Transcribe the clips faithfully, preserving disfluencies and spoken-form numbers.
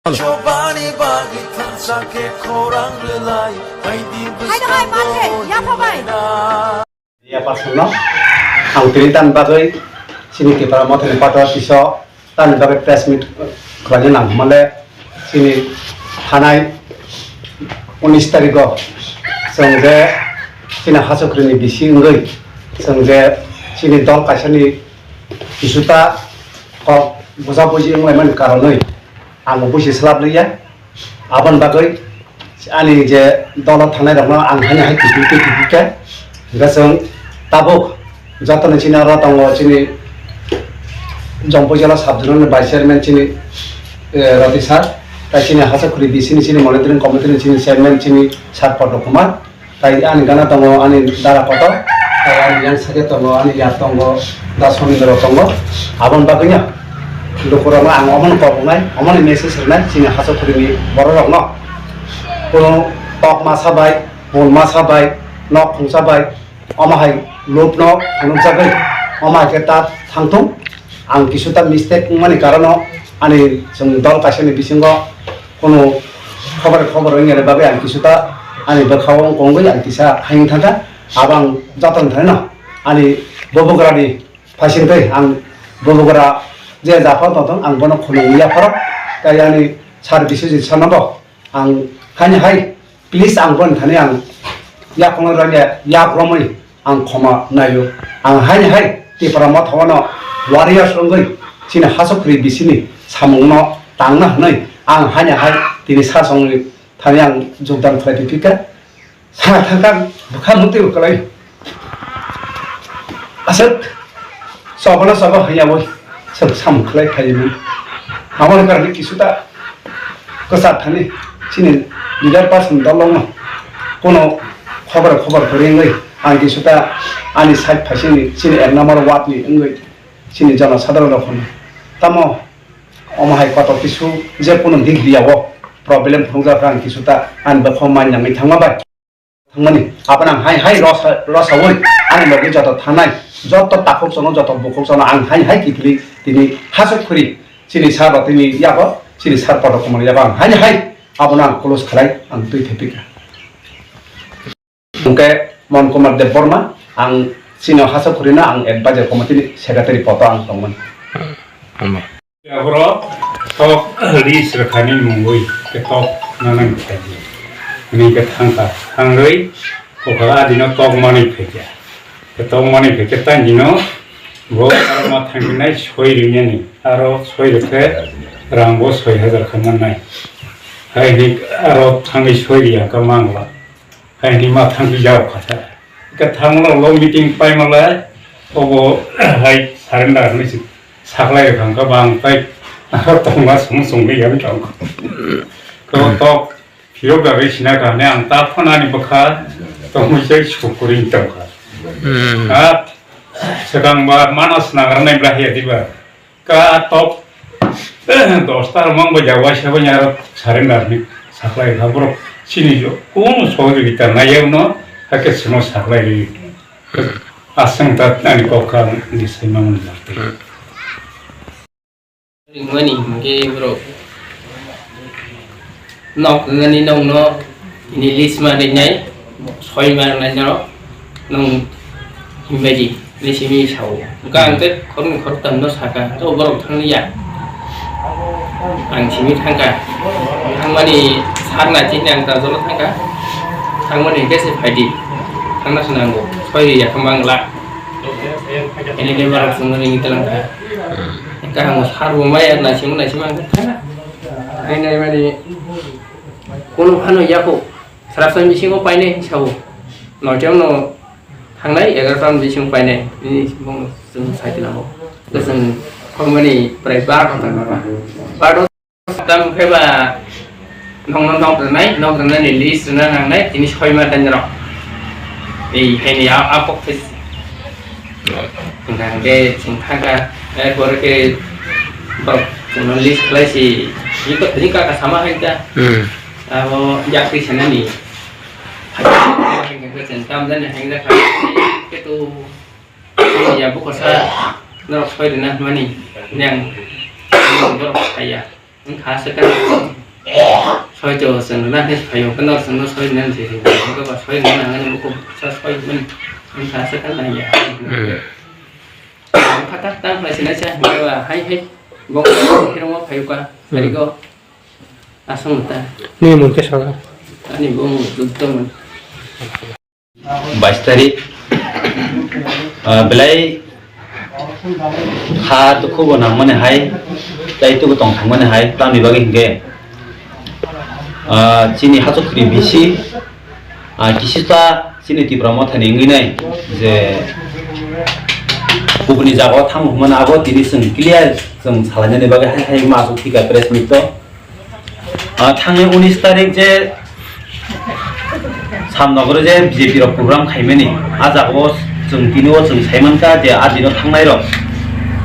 Chobani bagwi thansa khe khorang rwlai, hai di hai, hai, bwskango mate, yapha bai. Hinwi na. Yapha songno ang tini tan bagwi chini Tipra Mothani patro tiso tan bagwi press meet khlaina nang hwnmale chini thanai unis tarikgo chwng je chini Hasakhuri ni bisi wngwi chwng je chini dol kaisani kisuta kok buja buji wnglaimani karonwi ang bo buji swlap liya. Aboni bagwi ani je dolo thangnai rokno ang haino hai kiphil khe kiphil khe hwnkhe chwng tabuk jotono chini oro tongo chini Jompuijala sub zonal ni vice chairman chini, eh, Roti sir, tai chini Hasakhuri B C ni chini monitoring committee ni chini chairman chini sir Padma Kumar, tai ani gana tongo ani dara kotor, tai ani yang side tongo ani yar tongo, da Sonindro tongo. Aboni bagwino lukurokno ang omono kok wngnai, omono message rwnai chini Hasakhuri ni bororokno. Kunu kok masa bai, bul masa bai, nok khungsa bai, omo hai lupno phunukjagwi, omo hai khe ta thangthung. Ang kisuta mistake wngmani karono ani chwng dol kaisani bisingo kunu khobor khobor wngya bagwi ang kisuta ani bwkhao wng kongwi ang kisa hayung thangkha. Abo ang jotono thanino ani bubagrani phaisingtwi ang bubagra je japhano tongthung ang bono khulumwi yapharo. Tai ani sir Biswajit sir no bo ang haino hai please ang bono thani ang yakhungno rwngya yak romwi ang khoma naio. Ang haino hai Tipra Mothano warriors wngwi chini Hasakhuri B C ni samungno tangna hwnwi ang haino hai tini sasongni thani ang jogdan khlai phikha. Sa thangkha bwkha mutwi kwlai. Aswk chobana choba hwnyawi chwng samung khlai phaimani. Aboni karwi kisuta kwchar thani chini leader person dolongno kono khobor khobor kwrwi wngwi ang kisuta ani side phaisingni chini ek number ward ni wngwi chini jonosadharon rok hwnwi. Tamo omo hai kotor kisu je kono dik diya o problem phunukjak ang kisuta ani bwkhao manya wngwi thangma bai. Thangmani, abono ang hai hai rosa, rosaui ani logi joto thangnai, joto takhuk chwngno, joto bukhuk chwngno ang hai hai kiphilwi tini Hasakhuri chini sir bo tini yago chini sir Padma Kumar yago ang hai hai abono ang close khlai ang twi thepikha. Hwnkhe Mon Kumar Debbarma ang chini Hasakhuri no ang advisor committee ni secretary poto ang tongmani. Aborok tok ri srwkhani mungwi khe tok nanani phaidi. Hwnwi khe thangkha. Thangwi kokha adino tok manwi phaikha. Khe tok manwi phaikhe tangino bo aro ma thangkhinai soi rinani. Aro soi rikhe rang bo soi hajar kha mannai. Hai hwnwi aro thangwi soi riya kha mangla. Hai hwnwi ma thangwi jao kha sa. Khe thangla lo meeting paimalai obo hai surrender hwnwi se. Saklai rwkha hwnkha ba ang tai tongma song songwi yang tong. To tok phiyok da rwi sina kha hwnwi ang ta phone ani bwkha tongwi sai sukuri tongkha. Hmm. Ha swkang ba manas nagar nai bla hiya diba. Ka tok dosta rwmang ba ya waisa ba ya surrender ni saklai rwkha borok chini jo kunu sohojogita nai ya uno hake simo saklai rwi. Aswng ta ani kok kha ni saima mwnwi. Ringmani hwnkhe borok nok wngnani nokno tini list ma rinai soi ma rinai norok nwng himbaidi hinwi simi sao. Hwnkhe ang tei khoroknwi khoroktamno sakha hwnkhe borok thangli ya. Ang simi thangkha. Thangmani sakna chini ang ta jolo thangkha. Thangmani hwnkhe se phaidi. Thangna se nango. Soi ya khe mangla. Ini ni borok sungmani ngi telang kha. Kaham sar bo maya naising naising ang kha. Ai nai mani kono phano yako. Sara soi bisingo painai sao. Noiteo no thangnai egarota ni bisingo painai. Ini bong sung sai telang bo. Keseng khormani prai bar kota kota. Bar Tam khe ba nokno nok rwnai, nok rwnani list rwna nangnai, tini soi ma tani rok. Ei, haini a, a kok phes. Hingkha hingke chwng thangkha, eh, boro khe borok chwngno list khlai si, ni ko, ni kaka sama hai ta. Hmm. Abo yakri sanani. Hingkha hingke chwng tam jani hingkha khe tu. Ya buko sa norok soi rwna hwnmani nang norok saya. Wngkha se kan. Soi to chwng na he phaio kan dor chwng no soi nan je. Ko ba soi na nang ni ko sa soi man. Wngkha se kan na ya. Ang kha tak tang lai se na cha. Ba hai hai. Bo ko hiro mo phaio ka. Ari ko. Asong ta. Ni mun ke sala. Ani bo mo duk to man. Bais tarik, ah, belai ha dukhu bo nangmani hai, tei tubu tong thangmani hai, tamni bagwi hinkhe, ah, chini hachuk khri bisi, ah, kisisa chini Tipra Mothani wngwi nai je kubuni jagao thangma hwnmani abo tini chwng clear chwng salainani bagwi hai hai ma achuk thika press meet o. Ah, thangni unis tarik je Samnogoro je B J P rok program khaimani, ah jagao chwng tini o chwng saimankha je ah dino thangnai rok.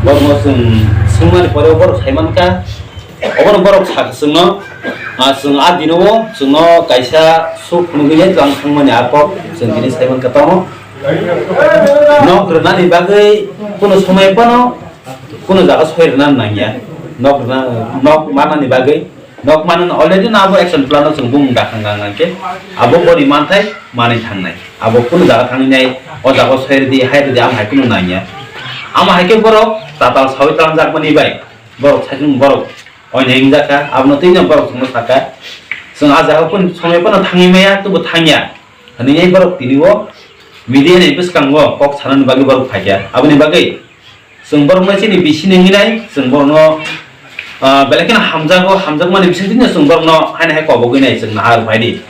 Borokno chwng swngmani pore borok saimankha. Obono borok sakha chwngno, ah, chwng ah dino o chwngno kaisa suk phunugwi je twlang thangmani ah kok chwng tini saimankha tamo. Nok rwnani bagwi kuno somoi phano kuno jaga soi rwna nangya. Nok rwna, nok manani bagwi Nok manwi already no abo action plan o chwng bumung dakhang gang khe abo boni manthai manwi thangnai. Abo kunu jaga thangwi nai, o jaga o soi rwdi, hai rwdi, amo hai kunu nangya. Amo hai khe borok tatal sawi tlangjak mani bai borok saichung borok oinai wngjakha, abono twino borok chwngno sakha. Chwng ah jaga kunu somoi phano thangwi maya, tubo thangya hwnwi borok tini o media ni bwskango kok sanani bagwi borok phaikha. Aboni bagwi Chwng borokno chini bisini hinwi nai, chwng borokno, ah, belai kheno hamjago, hamjakmani bisingtwi chwng borokno haino hai kobogwi nai chwng naha rw phaidi.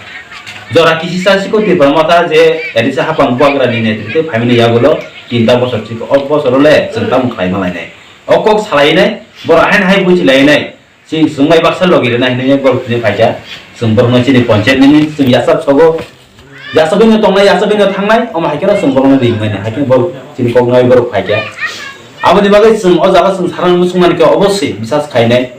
Jora kisisa siko Tipra Motha je Elisa Hapang Buagrani netrite phaimani yagulo tinta bosor chiko, o bosoro le chwng tamo khlai ma lainai. O kok salai nai, borok haino hai buchi lai nai. Chini chwng bai baksa logi rwna hinwi borok tini phaikha. Chwng borokno chini panchayat nini chwng yachak sogo. Yachagwino tongnai, yachagwino thangnai, omo hai kheno chwng borokno ringmani, hai kheno borok chini koknai borok phaikha. Aboni bagwi chwng o jaga chwng sarang muchungmani khe oboswi bisas khainai.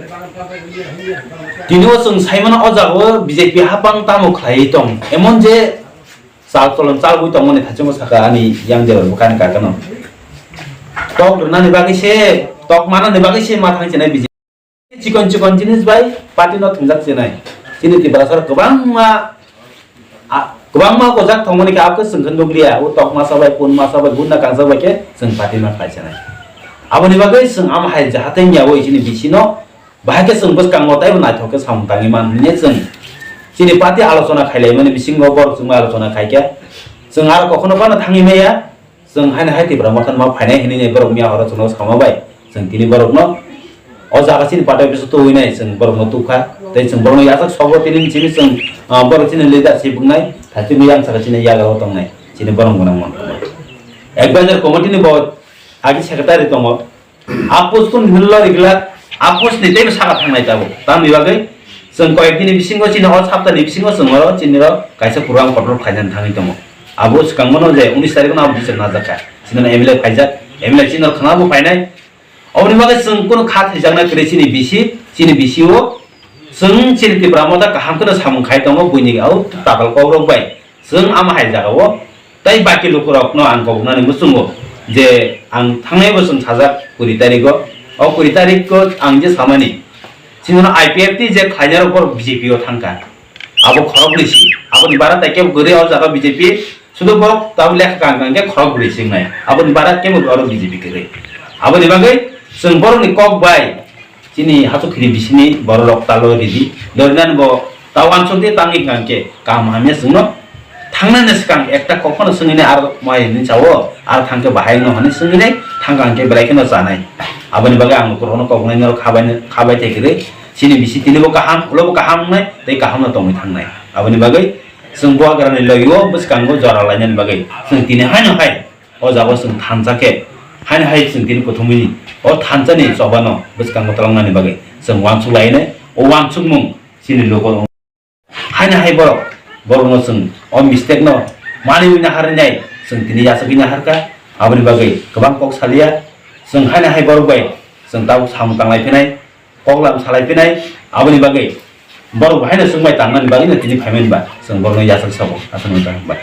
Tini o chwng saimano o jaga o B J P hapang tamo khlaiwi tong. Emon je chal cholon chalgwi tongmani thachungo saka ani yang jeba bwkhani kakano. Tok rwnani bagwi se, tok manani bagwi se ma thang chinai B J P. Chikon chikon jinis bai party no thwngjak chinai. Chini Tiprasa rok kwbangma, a, kwbangma gojak thangmani khe abo khe chwng khe nukliya. O tok masa bai, pun masa bai, guna kangsa bai khe chwng party no khlai chinai. Aboni bagwi chwng ama hai jahate yaui chini bisino bahai khe chwng bwskango taibo naithok khe samung tangwi man hwnwi chwng chini party alochona khailaimani bisingo borok chwngbai alochona khaikha. Chwng aro kokhono phano thangwi maya. Chwng haino hai Tipra Motha ma phainai hinwi borok miya horo chwngno sama bai chwng tini borokno o jaga chini party office o tubui nai chwng borokno tukha tei chwng borokno yachak sobo tini chini chwng, ah, borok chini leadership wngnai thachimwi yang saka chini yagra o tongnai chini borok gwnang mankha. Advisor committee ni bo agi secretary tongo. Apus kun hinlo rigla, apus ni teibo saka thangnai tabuk. Tamni bagwi chwng koyek dini bisingo chini o saptani bisingo chwng oro chini ro kaisa program kotor khlainani thangwi tongo. Abo swkang mano je unis tarikh no abo bichar najakha. Chini M L A phaijak, M L A chini ro khna bo phainai. Oboni bagwi chwng kunu kha thaijaknai kwrwi chini bisi, chini bisi o chwng chini Tipra Motha kaham kheno samung khai tongo buini au tatal kokrok bai. Chwng ama hai jagao tei baki lukurokno ang koboknani muchungo je ang thangnai bosong sajak kuri tarigo. O kuri tarigo ang je samani, chini I P F T je khlainai rok borok B J P o thangkha. Abo khoroknwi si. Aboni bara tai kebo kwrwi o jaga B J P, sudu borok tabuk lekha kaham kaham khe khorok bwrwi si wngnai. Aboni bara kebo oro B J P kwrwi. Aboni bagwi chwng borokni kok bai Chini hachuk khiri bisini bororok talo ridi. Dorinani bo ta uansuk di tangwi hwnkha hwnkhe kaham hamya chwngno thangnani swkang ekta kok phano swngwi nai aro mai hinwi chao, aro thangkhe bahai wngno hwnwi swngwi nai thangkha hwnkhe belai kheno chanai. Aboni bagwi ang lukurokno kok wngnai norok khabai, khabai thai kwrwi. Chini bisi tinibo kaham, ulobo kaham wngnai tei kahamno tongwi thangnai. Aboni bagwi chwng buhagrani logi-o bwskango jora lainani bagwi chwng tini haino hai O jaga o chwng thansa khe, haino hai chwng tini kuthumwi o thansa ni choba no bwskango twlangnani bagwi chwng uansuk lainai. O uansukmung chini logo no. Haino hai borok, borok no chwng o mistake no manwi nahar nai chwng tini yachagwi nahar kha. Aboni bagwi kwbang kok saliya. Chwng haino hai borok bai chwng tabuk samung tanglai phinai. Koklam salai phinai, aboni bagwi borok bo haino chwngbai tangmani bagwino tini phaimani ba chwng borokno yachak sabo, aswk no tang ba.